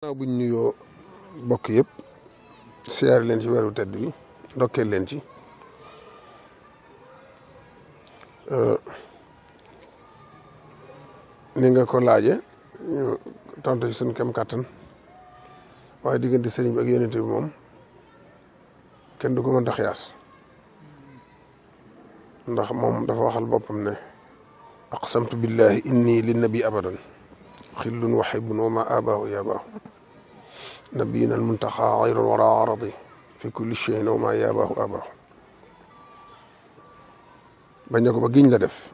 naaw buñ nuyoo bokk yëpp siyaare leen ci weeru tedd bi ndokkeel leen ci ni nga ko laaje ñu tontu ci suñ kem kàttan waaye diggante sëriñ bi ak yonent bi moom kenn du ko mën a xiyaas ndax moom dafa waxal boppam ne aqsamtu billahi inni linnabi abadan xillun wa xibbun wa ma abaahu yabaahu nabiyina almuntaxa xayrul wara aradi fi kulli cheyin wa ma yabaahu abaahu bañ ne ko ba giñ la def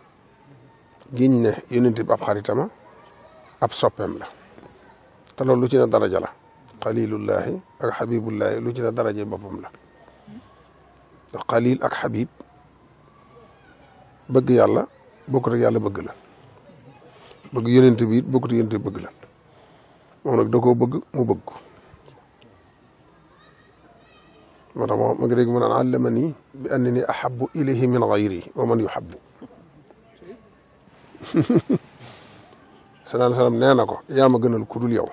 giñ ne yonent bi ab xaritama ab soppeem la te loolu lu ci ne daraja la xalilullahi ak xabibullahi lu ci ne daraje boppam la te xalil ak xabib bëgg yàlla bokkut ak yàlla bëgg la bëgg yonent bi it bokkut ak yonent bi bëgg la moom nag da koo bëgg mu bëgg ko moo tax ma ngi dégg mu naan allamani bi annani ahabbu ilayhi min gayri wa man yuhabbu sallallahu alayhi wa sallam nee na ko yaa ma gënal ku dul yow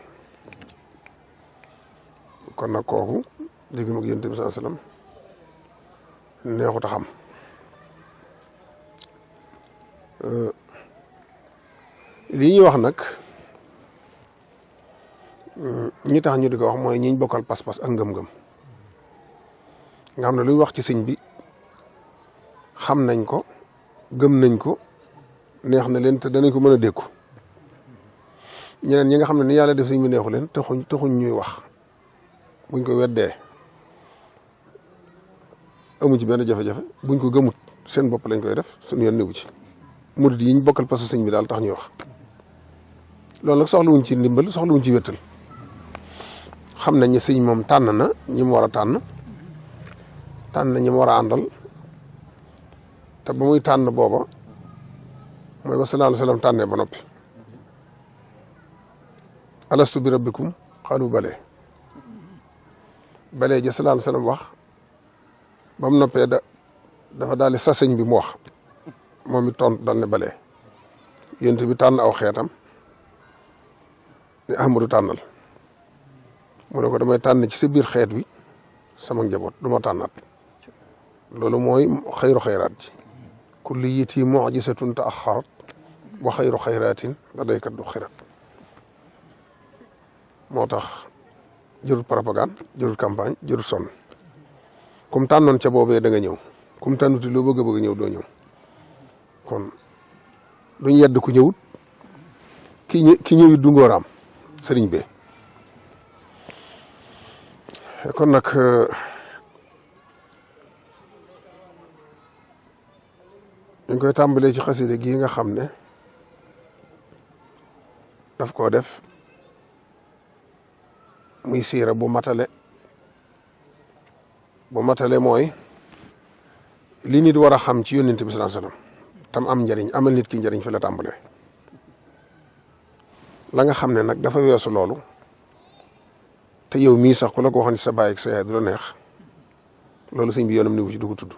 kon nag kooku dégg ma ak yonent bi sallallahu alayhi wa sallam neexut a xam lii ñuy wax nag ñi tax ñu di ko wax mooy ñiñ bokkal pas-pas ak ngëm-ngëm nga xam ne luñ wax ci sëñ bi xam nañ ko gëm nañ ko neex na leen te danañ ko mën a dékku ñeneen ñi nga xam ne ni yàlla def sëñ bi neexu leen taxuñ ñuy wax buñ ko weddee amuñ ci benn jafe-jafe buñ ko gëmut seen bopp lañ koy def suñu yoon newu ci murid yi ñu bokkal pasu sëñ bi daal tax ñuy wax loolu nag soxlawuñ ci ndimbal soxlawuñ ci wéttal xam nañ ne sëñ moom tànn na ñi mu war a tànn na ñi mu war a àndal te ba muy tànn booba mooy ba sallallahu alayhi wa sallam tànnee ba noppi alastu bi rabbikum xaalu balee ja sallallahu alayhi wa sallam wax ba mu noppee dafa daal di sa sëñ bi mu wax moom it tontu dal ne balee yonent bi tànn aw xeetam ne Ahmadu tànnal mu ne ko damay tànn ci sa biir xeet wi sama njaboot du ma tànnaat loolu mooy xayru xayraat ji kulliyati mu'jizatun ta'axxarat wa xayru xayraatin ladayka du xirat moo tax jërut propagande jërut campagne jërut sonn kum tànnoon ca boobee da nga ñëw kum tànnuti loo bëgg a ñëw doo ñëw kon duñ yedd ku ñëwut ki ñëwit du ngóoraam sëriñ bi kon nag ñu koy tàmbalee ci xaside gii nga xam ne daf koo def muy siira bu matale mooy li nit war a xam ci yonent bi sallallahu alayhi wasallam tam am njariñ amal nit ki njariñ fi la tàmbalee la nga xam ne nag dafa weesu loolu te yow mii sax ku la ko waxoon ci sa baay ak sa yaay du la neex loolu sëñ bi yoonam niwu ci du ko tudd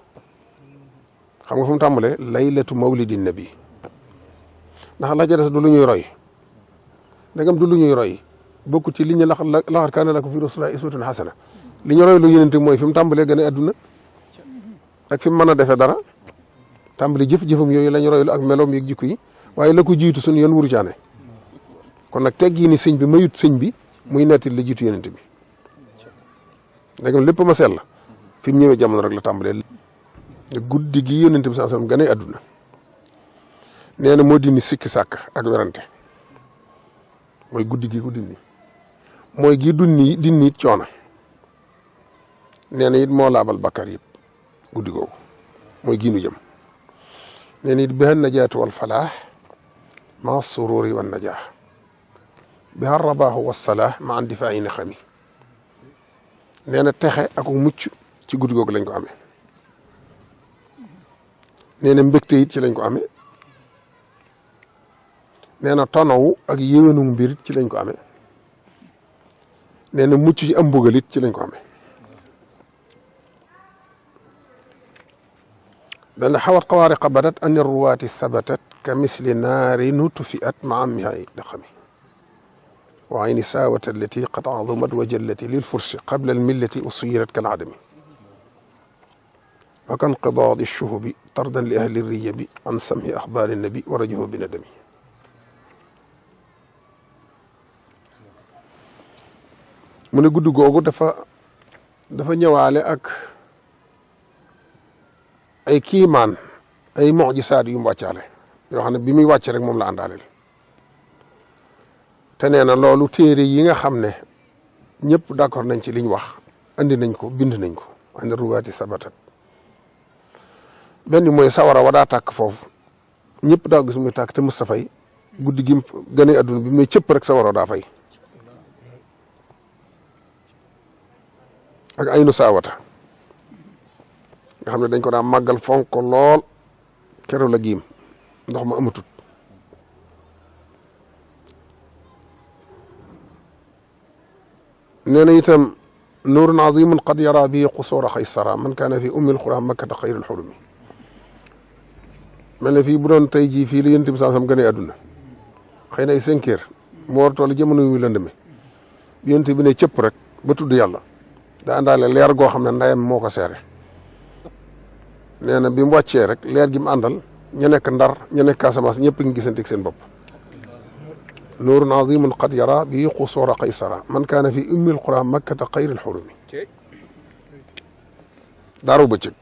xam nga fu mu tàmbalee laylatu mawlidin nabi ndax la ca des du lu ñuy roy ndegam du lu ñuy roy bokku ci li ñu laqad kaana lakum fi rasulillahi uswatun hasana li ñu roy lu yonent mooy fi mu tàmbalee gën a adduna ak fi mu mën a defee dara tàmbali jëf-jëfam yooyu la ñu roylu ak meloom yeeg jikko yi waaye la ko jiitu suñu yoon wuru caane kon nag teggi ni sëñ bi mayut sëñ bi muy netti la jiitu yonent bi ndegam lépp ma sell fi mu ñëwee jamono rek la tàmbalee guddi gi yonent bi sallallahu alayhi wasallam gane adduna nee na moo dindi sikki sàkk ak werante mooy guddi gi ko dindi mooy gi dindi it coono nee na it moo laabal bakkar yëpp guddi googu mooy giinu jëm nee na it biha najaatu wal falaax ma sururi wan najaax biha rabaaxu wassalaax ma an difaayi ne xami nee na texe ak mucc ci guddi googu lañ ko amee nee na mbégte it ci lañ ko amee nee na tonawu ak yéwénu mbir it ci lañ ko amee nee na mucc ci am mbugal it ci lañ ko amee dana xawat xawaariqa badat an ruwaati thabatat ka misli naari nutufiat ma amihay da xami wa ayni saawata allati qad azumat wa jallati lil fursi qabla al millati usirat kal adami wa kan qidaadi shuhubi tardan li ahli riyabi an samhi axbaari nabi wa rajahu bi nadami. mu ne guddi googu dafa ñëwaale ak ay kiimaan ay mucjisaat yu mu wàccaale yoo xam ne bi muy wàcc rek moom la àndaaleel te nee na loolu téere yi nga xam ne ñëpp d'accord nañ ci liñ wax andi nañ ko bind nañ ko an ruwaati sabatat benn mooy sawara wa daa tàkk foofu ñëpp daa gis muy tàkk te mës ta fay guddi gi gane adduna bi muy cëpp rek sawara daa fay ak aynu saawata nga xam ne dañ ko daa màggal fonk ko lool keroog la giim ndox ma amatut nee na itam nuurun azimun qad yara bi qusuura xaysara man kaana fi ummi alquran makkata xayril xulumi mel ne fii bu doon tey jii fii la yonent bi sansam gënee àdduna xëy na ay 5 heures mu war toll jamono yu muy lëndëme yonent bi ne cëpp rek ba tudd yàlla daa àndaale leer goo xam ne ndayam moo ko seere nee na bi mu wàccee rek leer gi mu àndal ña nekk Ndar ña nekk Casamance ñëpp ngi gisanteeg seen bopp nuurun azimun qad yara bi qusuura qaysara man kaana fi ummi alquran makkata xayril xurumi daaru bëccëg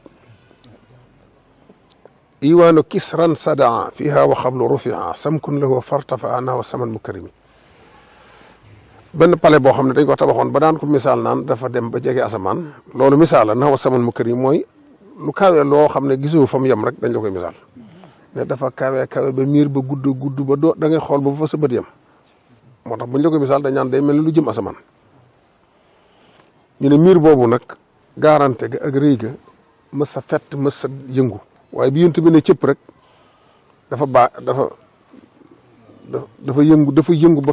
iwaanu kisran sadaa fiha wa xablu rufia samkun lahu fartafa naa wa saman mukarimi benn pale boo xam ne dañ ko tabaxoon ba daan ko misaal naan dafa dem ba jege asamaan loolu misaal la naa wa saman mukarimi mooy lu kawe loo xam ne gisoo fa mu yem rek dañ la koy misaal ne dafa kawe ba miir ba gudd ba doo da ngay xool ba fa sa bët yem moo tax buñ la koy misaal dañ naan day mel ni lu jëm asamaan ñu ne miir boobu nag garanté ga ak rëy ga mës sa fett mës sa yëngu waaye bi yonent bi ne cëpp rek dafa yëngu ba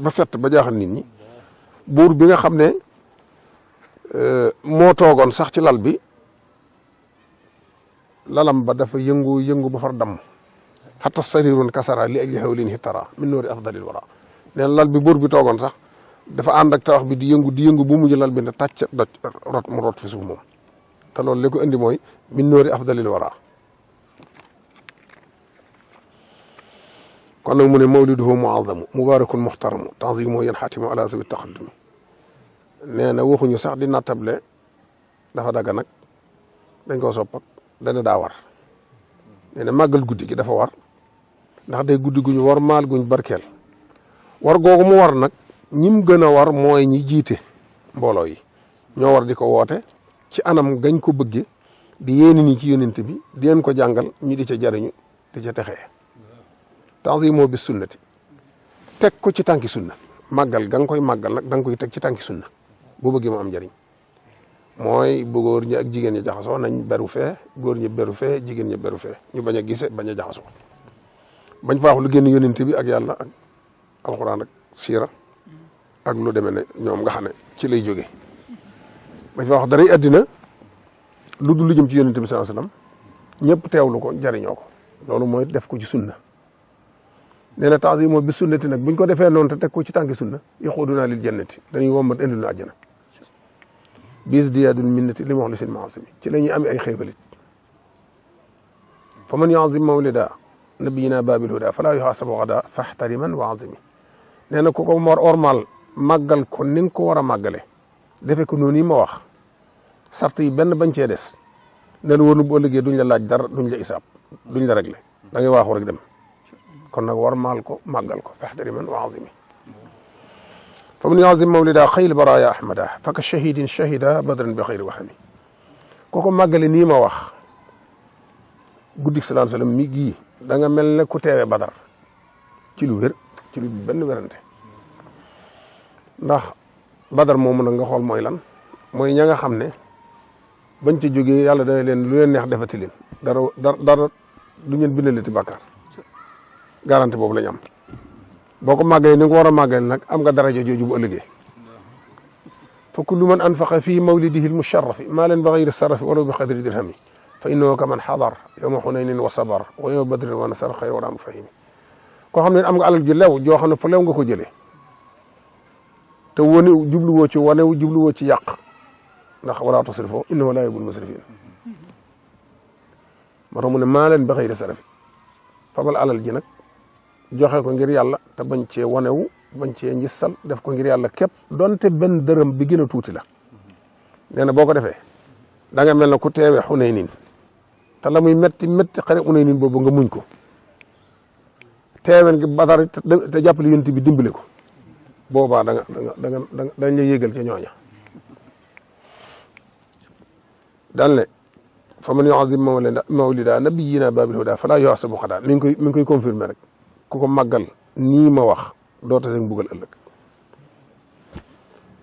fett ba jaaxal nit ñi buur bi nga xam ne moo toogoon sax ci lal bi lalam ba dafa yëngu ba far damm xatta sarirun kasara li ajli hawlin hitara min noori afdalil wara neen lal bi buur bi toogoon sax dafa ànd ak tawax bi di yëngu bu mujj lal bi ne tàcc doj mu rot fi suuf moom te loolu li ko indi mooy min noori afdalil wara kon nag mu ne mawliduhu muazamu mubarakun muxtaramu tanzimu yan xaatimu ala zawi taqaddumi nee na waxuñu sax di nattable dafa daga nag dañ koo soppak dana daa war nee na màggal guddi gi dafa war ndax day guddi guñu war maal guñ barkeel war googu mu war nag ñim gën a war mooy ñi jiite mbooloo yi ñoo war di ko woote ci anam gañ ko bëgge di yéeni ni ci yonent bi di leen ko jàngal ñu di ca jariñu di ca texee tanzimoo bi sunnati teg ko ci tànki sunna màggal ga nga koy màggal nag da nga koy teg ci tànki sunna bu bëggee mu am njëriñ mooy bu góor ñi ak jigéen ñi jaxasoo nañ beru fee góor ñi beru fee jigéen ñi beru fee ñu bañ a gise bañ a jaxasoo bañ faa wax lu génn yonent bi ak yàlla ak alxuraan ak siira ak lu demee ne ñoom nga xam ne ci lay jóge bañ faa wax daray addina lu dul lu jëm ci yonent bi sallallahu alayhi wasallam ñëpp teewlu ko jariñoo ko loolu mooy def ko ci sunna nee na ta'zimu bi sunnati nag buñ ko defee noonu te teg ko ci tànki sunna yaxuduna lil jannati dañuy wommat indil na àjjana bis diyaadul minnati li muxlisin maasimi ci la ñuy amee ay xéewalit fa man yu'azzim mawlida nabiyina babil huda fala yuhasabu gada faxtariman wa azimi nee na ku ko ormal màggal ko ni nga ko war a màggale defe ko noonu yi ma wax sart yi benn bañ cee des ne la wóor bu ëllëgee duñ la laaj dara duñ la isaab duñ la réglé da ngay waaxu rek dem kon nag war maal ko màggal ko faxtariman wa azimi fa man yu'azzim mawlida xayl baraya ahmada faka shahidin shahida badran bi xayri waxami ko ko màggale nii ma wax guddik sallallahu alayhi wasallam mi gii da nga mel ne ku teewee badar ci lu wér ci lu benn wérante ndax badar moomu nag nga xool mooy lan mooy ña nga xam ne bañ ci jógee yàlla dana leen lu leen neex defati leen dara du ngeen bindalati bàkkaar garanti boobu la ñu am boo ko màggalee ni nga ko war a màggalee nag am nga daraja jooju bu ëllëgee fa kullu man anfaqa fii mawlidihi almusharrafi maalan bi ghayri sarrafi walaw bi qadri dirhami fa innahu kaman xadar yawma xunaynin wa sabar wa yawma badrin wa nasara xayra wala mufahimi koo xam ne am nga alal ju lew joo xam ne fu lew nga ko jëlee te wane jubluwoo ci wane jubluwoo ci yàq ndax wala tusrifu innahu laa yuhibbul musrifin moo tax mu ne maa leen ba xëy de sarafi fabal alal ji nag joxe ko ngir yàlla te bañ cee wanewu bañ cee njissal def ko ngir yàlla képp donte benn dërëm bi gën a tuuti la nee na boo ko defee da nga mel ne ku teewee Xunaynin te la muy metti metti xare Xunaynin boobu nga muñ ko teeween gi Badar te jàppale yonent bi dimbale ko boobaa dañ la yéegal ca ñooña daan le fa man yu'azzim mawlida nabiyyina babil huda fala yuhasabu xadaa mi ngi koy confirmer rek ku ko màggal nii ma wax doo tase mbugal ëllëg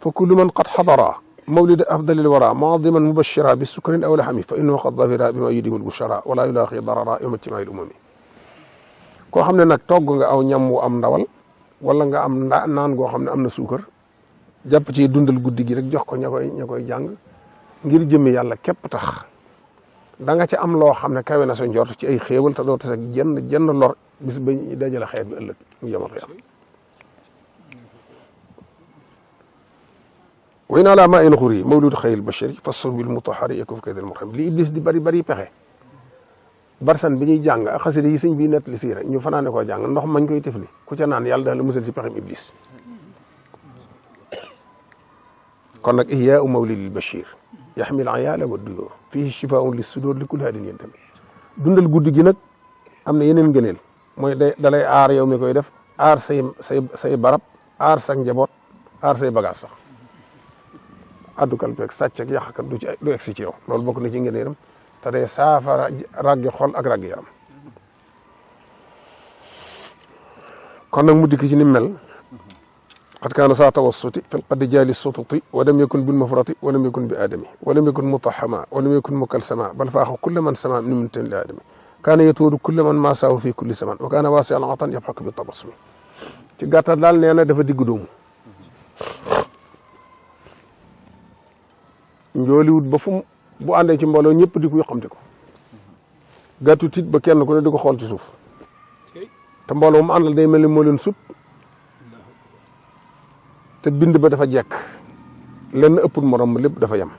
fa kullu man qad xadara mawlida afdalil wara mu'azziman mubashira bi sukrin aw lahami fa innahu qad zafira bima yudimu lbushara wala yulaaqi darara yawma ijtimaa'il umami koo xam ne nag togg nga aw ñam wu am ndawal wala nga am naan goo xam ne am na suukar jàpp ci dundal guddi gi rek jox ko ña koy jàng ngir jëmmi yàlla képp tax da nga ci am loo xam ne kawe na sa njort ci ay xéewal te doo tase ak jenn lor bis ba ñu dajale xeet bi ëllëg mu yemal xiyam way naa laa maa in xuri mawlud xayil bashari fasur bil mutahari yakuf kaydal murham li iblis di bari pexe barsan bi ñuy jàng ak xasida yi sëñ bi nettali siira ñu fanaane koo jàng ndox mañ koy tifli ku ca naan yàlla daal la musal ci pexem iblis kon nag ihyaau mawlidil bashir yaxmil ayaala wa duyóor fihi shifaun li sudur li kulli hadin yéen tamit dundal guddi gi nag am na yeneen ngëneel mooy dalay aar yow mi koy def aar say barab aar sa njaboot aar say bagage sax addukal peeg sàcc ak yàqkat du egsi ci yow loolu bokk na ci ngëneelam te day saafara raggi xol ak raggi yaram kon nag mu dikk ci ni mel qad kaana saa tawassuti fi lqaddi jaali sututi wa lam yakun bil mufrati wa lam yakun bi aadami wa lam yakun mutahama wa lam yakun mukalsama bal faaxa kulla man sama min muntin li aadami kaana yatuudu kulla man maasaahu fi kulli zaman wa kaana waasi al atan yabxaku bi tabassumi ci gàttal daal nee na dafa diggu doomu njooliwut ba fu bu àndee ci mbooloo ñëpp di ko xamte ko gàttu tit ba kenn ku ne di ko xool ci suuf te mbooloo mu àndal day mel ni moo leen sut te bind ba dafa jekk lenn ëppul morom ma lépp dafa yem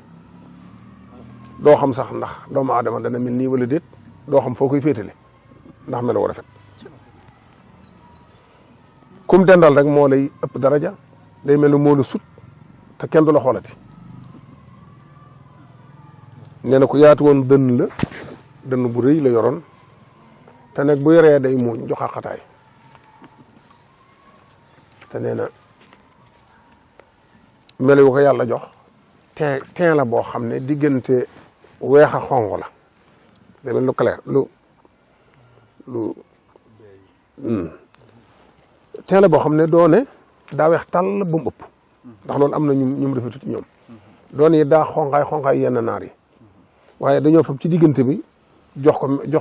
doo xam sax ndax doomu aadama dana mel nii wala déet doo xam foo koy féetale ndax melo war a rafet kum dendal rek moo lay ëpp daraja day mel ni moo la sut te kenn du la xoolati nee na ku yaatu woon dënn bu rëy la yoroon te nag bu yoree day muuñ jox xataay te nee na melo yu ko yàlla jox teen la boo xam ne diggante weex a xonq la day mel lu clair teen la boo xam ne doo ne daa weex tàll ba mu ëpp ndax loolu am na ñum rafetut ñoom doon yi daa xonqaay yenn naar yi waaye dañoo fab ci diggante bi jox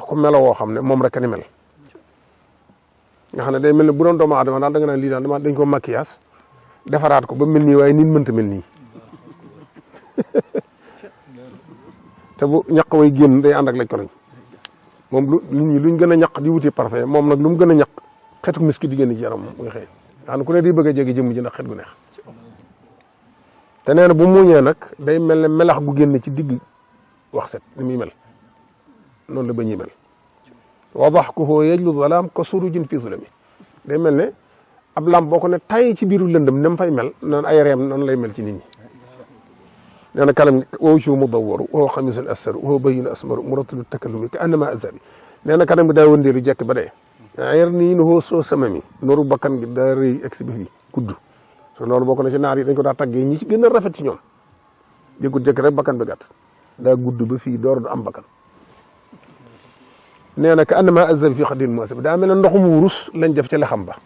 ko melo woo xam ne moom rek ni mel nga xam ne day mel ne bu doon doomu aadama daal da nga naan lii daal dañ ko maquillage defaraat ko ba mel nii waaye nit mënta mel nii te bu ñaq way génn day ànd ak laj ko lañ moom nit ñi luñ gën a ñaq di wuti parfait moom nag lu mu gën a ñaq xetu miski di génn ci yaram muy xëy nga xam ne ku ne di bëgg a jege jëmm ji ndax xet gu neex te nee na bu muuñee nag day mel ne melax gu génn ci digg wax set ni muy mel noonu la ba ñuy mel wa daxkuhu yajlu zalaam ka surujin fi zulami day mel ne ab lam boo ko ne tay ci biiru lëndëm ne mu fay mel noonu ay reem noonu lay mel ci nit ñi nee na kalam wow ci mudawwaru wa xamisun assaru wa bayyinu asmaru muratilu takallumi ka annama azabi nee na kanam bi daa wëndeelu jekk ba dee yer nii nu soo samami noru bakkan gi daa rëy egsi bi fii gudd so loolu bokk na ci naar yi dañ ko daa taggee ñi ci gën a rafet ci ñoom jëkkut jëkk rek bakkan bi gàtt daa gudd ba fii door du am bakkan nee na ka annama azal fii xadin muasib daa mel ne ndoxum wurus lañ def ci lexam ba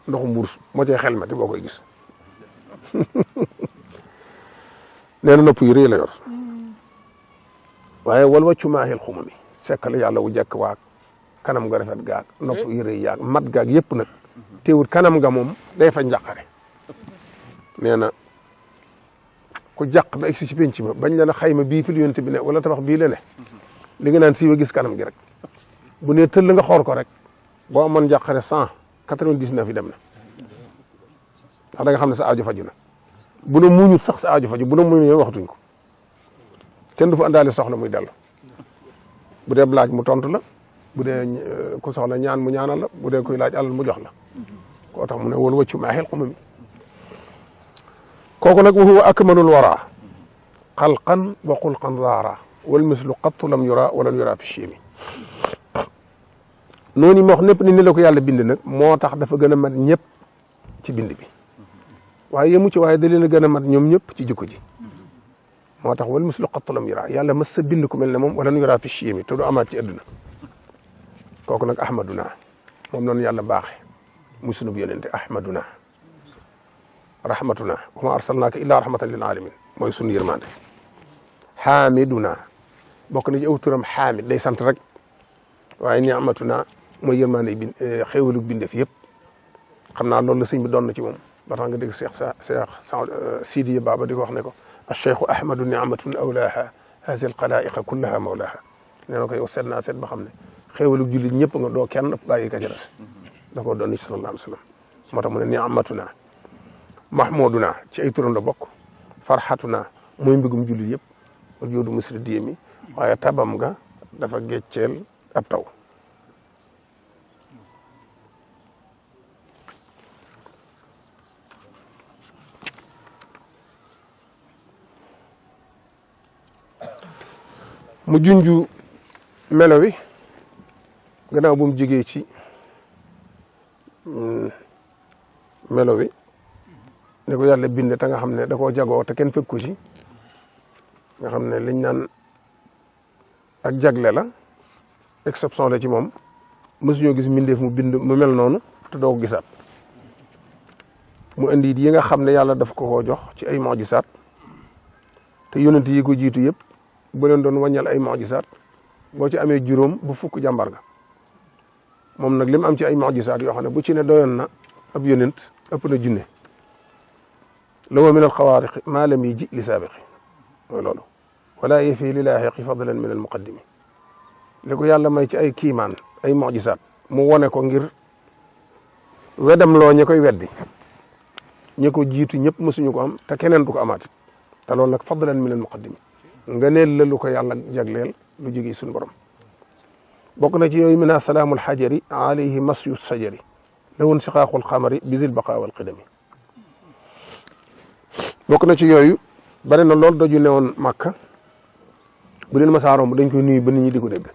ndoxum wurus moo cay xel mati boo koy gis nee na nopp yi rëy la yor waaye wal waccu maahil xuma mi sekkal yàlla wu jekk waag kanam nga rafet gaag nopp yi rëy yaag mat gaag yëpp nag teewul kanam nga moom day fa njàqare nee na ku jàq ba egsi ci penc ma bañ la na xayma bii fi yonent bi ne wala tabax bii la ne li nga naan siiwa gis kanam gi rek bu ne tëll nga xool ko rek boo amoon njàqare 199 yi dem na ndax da nga xam ne sa aajo faju na bu na muñut sax sa aajo faju bu na muñu waxatuñ ko kenn du fa àndaale soxla muy dellu bu dee laaj mu tontu la bu dee ku soxla ñaan mu ñaanal la bu dee kuy laaj alal mu jox la koo tax mu ne wal wëccu maa xel xuma mi kooku nag wa huwa akmalul wara xalqan wa xulqan zaara wal mislu qattu lam yura walam yura fi chimi noonu yi ma wax népp ni la ko yàlla bind nag moo tax dafa gën a mat ñëpp ci bind bi waaye yemu ci waaye da leen a gën a mat ñoom ñëpp ci jikko ji moo tax wal mislu qattu lam yura yàlla mas sa bind ku mel ne moom walam yura fi chimi te du amaat ci adduna kooku nag ahmaduna moom noonu yàlla baaxe muy sunub yonente ahmaduna rahmatuna wa ma arsalnaaka illa rahmatan lil alamin mooy sunu yërmande xaamiduna bokk na ci aw turam xaamid day sant rek waaye ni'matuna mooy yërmande bi xéewalu bindeef yëpp xam naa loolu la sëñ bi doon na ci moom ba tax nga dégg Cheikh Sidiya Baba di ko wax ne ko acheikhu ahmadu ni'matun awlaaha haasi alxalaa'iqa kullaha mawlaaha nee na ko yow seet naa seet ba xam ne xéewalu jullit ñëpp nga doo kenn bàyyi ka ci des da koo doon ni sallallahu alayhi wa sallam moo tax mu ne ni'matuna mahmuduna ci ay turam la bokk farxatuna mooy mbigum jullit yëpp wal joodu musri diyemi waaye tabam nga dafa gecceel ab taw mu junju melo wi gannaaw bu mu jógee ci melo wi ne ko yàlla bind te nga xam ne da koo jagoo te kenn fekk ko ci nga xam ne liñ naan ak jagle la exception la ci moom mësuñoo gis mbindeef mu bind mu mel noonu te doo ko gisaat mu indi yi nga xam ne yàlla daf ko koo jox ci ay mujisaat te yonent yi ko jiitu yëpp bu leen doon wàññal ay mujisaat boo ci amee juróom bu fukk jàmbar nga moom nag li mu am ci ay mujisaat yoo xam ne bu ci ne doyoon na ab yonent ëpp na junne lawa min alxawaariqi maa lam yi ji li saabiqi mooy loolu wala yefi li laaxiqi fadlan min almuqaddimi li ko yàlla may ci ay kiimaan ay mujisaat mu wone ko ngir wedam loo ñi koy weddi ñi ko jiitu ñëpp mësuñu ko am te keneen du ko amaati te loolu nag fadlan min almuqaddimi nga neel la lu ko yàlla jagleel lu jógee suñu borom bokk na ci yooyu mina salaamul xajari alayhi masyu sajari lawoon siqaaqul xamari bisil baqa wal qidami bokk na ci yooyu bari na lool doju newoon Màkka bu leen masaa romb dañ koy nuyu ba nit ñi di ko dégg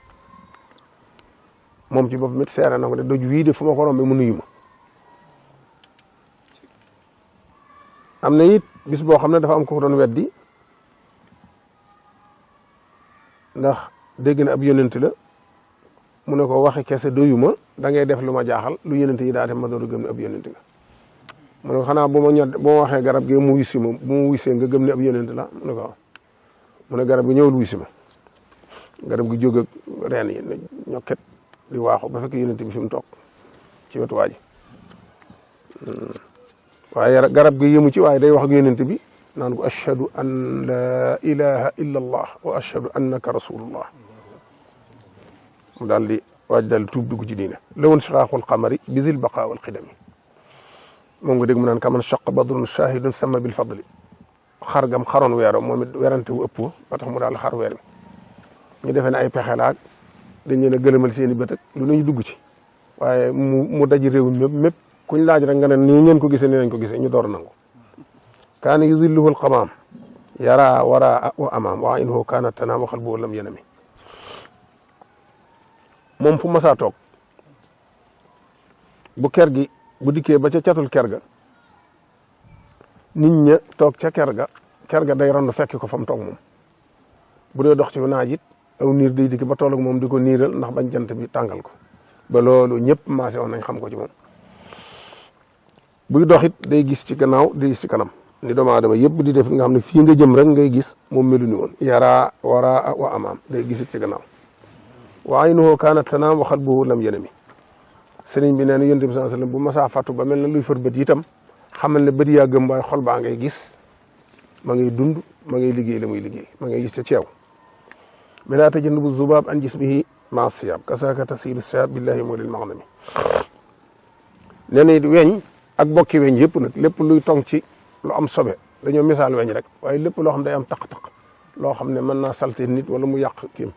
moom ci boppam it seere na ko de doj wii de fu ma ko rombe mu nuyu ma am na it bis boo xam ne dafa am ko doon weddi ndax dégg na ab yonent la mu ne ko waxe kese doyuma da ngay def lu ma jaaxal lu yonent yi daa def ma door a gëm ne ab yonent nga mu ne ko xanaa bu ma waxee garab gi mu wisi ma bu ma wisee nga gëm ne ab yonent la mu ne ko mu ne garab gi ñëwul wisi ma garab gi jóg ak reen yi ñokket di waaxu ba fekk yonent bi fi mu toog ci wetu waa ji waaye garab gi yëmu ci waaye day wax ak yonent bi naan ko ashhadu an la ilaha illa allah wa ashhadu annaka rasulullah mu daal di waaj daal tuub dugg ci diine lawoon siqaaqul qamari bisil baqa wal qidami moom nga dégg mu naan kaman shaq badrun shahidun sama bil fadli xar gam xaroon weero moom it werante wu ëpp ba tax mu daal xar weer ñu defee ne ay pexe laag dañ leen a gëlëmal seen i bët ak lu nañu dugg ci waaye mu daji réew mi mépp kuñ laaj rek nga ne nii ngeen ko gisee nii lañ ko gisee ñu door nangu kaana yuzilluhu alqamaam yara wara wa amaam wa inhu kaana tanaam wa qalbuhu lam yanami moom fu masaa toog bu ker gi bu dikkee ba ca catul ker ga nit ña toog ca ker ga day randu fekk ko fa mu toog moom bu dee dox ci naaj it aw niir day dikk ba toll ak moom di ko niiral ndax bañ jant bi tàngal ko ba loolu ñëpp maase woon nañ xam ko ci moom buy dox it day gis ci gannaaw di gis ci kanam ni doomu aadama yëpp di def nga xam ne fii nga jëm rek ngay gis moom melu ni woon yara wara wa amaam day gisit ci gannaaw wa aynuhu kaanat tanaam wa qalbuhu lam yanami sëriñ bi nee na yonent bi sallallahu alayhi wasallam bu masaa fàttu ba mel na luy fër bët itam xamal ne bët yaa gëm waaye xol baa ngay gis ma ngay dund ma ngay liggéey la muy liggéey ma ngay gis ca ceew mi laa tajannubu zubaab an jismihi ma siyaab kasaaka tasilu siyaab billahi moo lil maghnami nee na weñ ak bokki weñ yëpp nag lépp luy tong ci lu am sobe dañoo misaal weñ rek waaye lépp loo xam day am taq-taq loo xam ne mën naa salte nit wala mu yàq kiim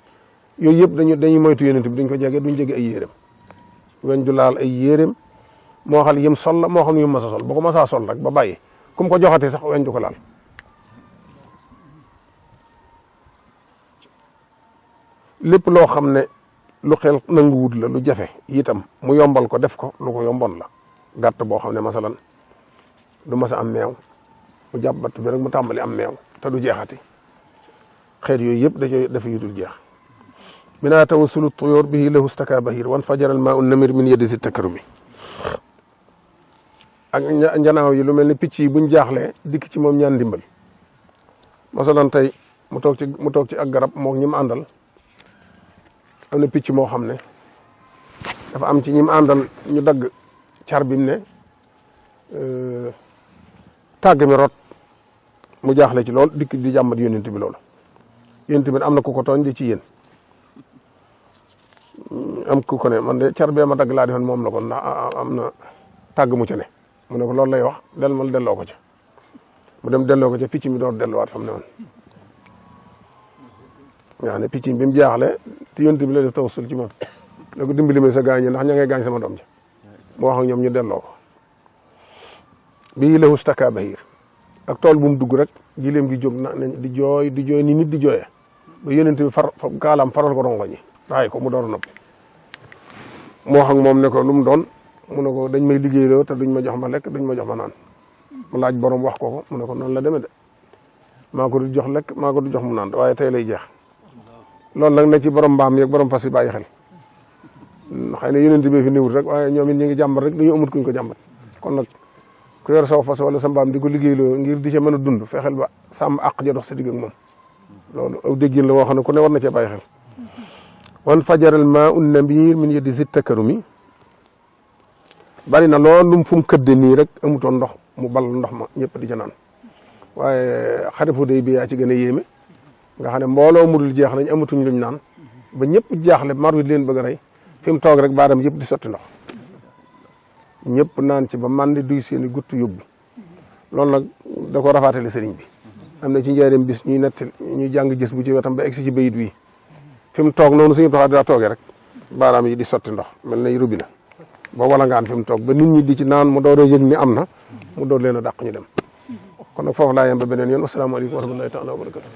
yooyu yëpp dañuy moytu yonent bi duñ ko jege duñ jege ay yéreem weñ du laal ay yéreem moo xam yim sol la moo xam yim mas a sol boo ko masaa sol rek ba bàyyi kum ko joxatee sax weñ du ko laal lépp loo xam ne lu xel nanguwut la lu jafe itam mu yombal ko def ko lu ko yombon la gàtt boo xam ne masalan du mas a am meew mu jàpp batt bi rek mu tàmbali am meew te du jeexati xeet yooyu yëpp dafa yudul jeex minaa tawassulu tuyóor bihi lahu staka bahir wan fajaral maa un namir min yeddi si takarumi ak njanaaw yi lu mel ni picc yi buñ jaaxlee dikk ci moom ñaan ndimbal masalan tey mu toog ci ak garab moo ñi mu àndal am na picc moo xam ne dafa am ci ñi mu àndal ñu dagg car bi mu ne tàgg mi rot mu jaaxle ci lool dikk di jàmbat yónent bi loolu yónent bi am na ku ko tooñ di ci yéen am ku ko ne man de car bee ma dagg laa defoon moom la ko ndax am na tàgg mu ca ne mu ne ko loolu lay wax mal delloo ko ca mu dem delloo ko ca picc mi door delluwaat fam ne woon nga xam ne picc mi bi mu jaaxle te yónent bi la def tawassul ci moom ne ko dimbali ma sa gaañ ndax ña ngay gaañ sama doom ja mu wax ak ñoom ñu delloo ko bii lahu staka bahir ak tool bu mu dugg rek gileem gi jóg na di jooy ni nit di jooyee ba yónent bi kaalaam faral ko rongo ñi bàyyi ko mu door a noppi mu wax ak moom ne ko lu mu doon mu ne ko dañ may liggéeyloo te duñ ma jox ma lekk duñ ma jox ma naan mu laaj borom wax ko mu ne ko noonu la demee de maa ko du jox lekk maa ko du jox mu naan waaye tey lay jeex loolu nag na ci borom mbaam yeeg borom fas yi bàyyi xel xëy na yónent bi fi niwut rek waaye ñoom it ñu ngi jàmbat rek dañu amut kuñ ko jàmbat kon nag ku yor saw fas wala sa mbaam di ko liggéeyloo ngir di ca mën a dund fexeel ba sàmm àq ja dox sa digg ak moom loolu aw déggin la woo xam ne ku ne war na cee bàyyi xel wan fajaral maa un namir min yeddi si takarumi bari na loolu fu mu këdde nii rek amutoon ndox mu bal ndox ma ñëpp di ca naan waaye xarifu day bi yaa ci gën a yéeme nga xam ne mbooloo mudul jeex nañ amatuñ luñ naan ba ñëpp jaaxle mar wi leen bëgg a rey fi mu toog rek baadam yëpp di sotti ndox ñëpp naan ci ba mandi duy seeni gutt yóbbu loolu nag da ko rafaatale sëriñ bi am na ci njaareem bis ñuy jàng gis bu ci wetam ba egsi ci bayit wi fi mu toog noonu suñu taxaw daa toogee rek baaraam yi di sotti ndox mel na robinet ba wala ngaan fi mu toog ba nit ñi di ci naan mu door a yëg ni am na mu door leen a dàq ñu dem kon nag foofu laa yem ba beneen yoon asalaamaaleykum wa rahmatullahi taala wa barakatu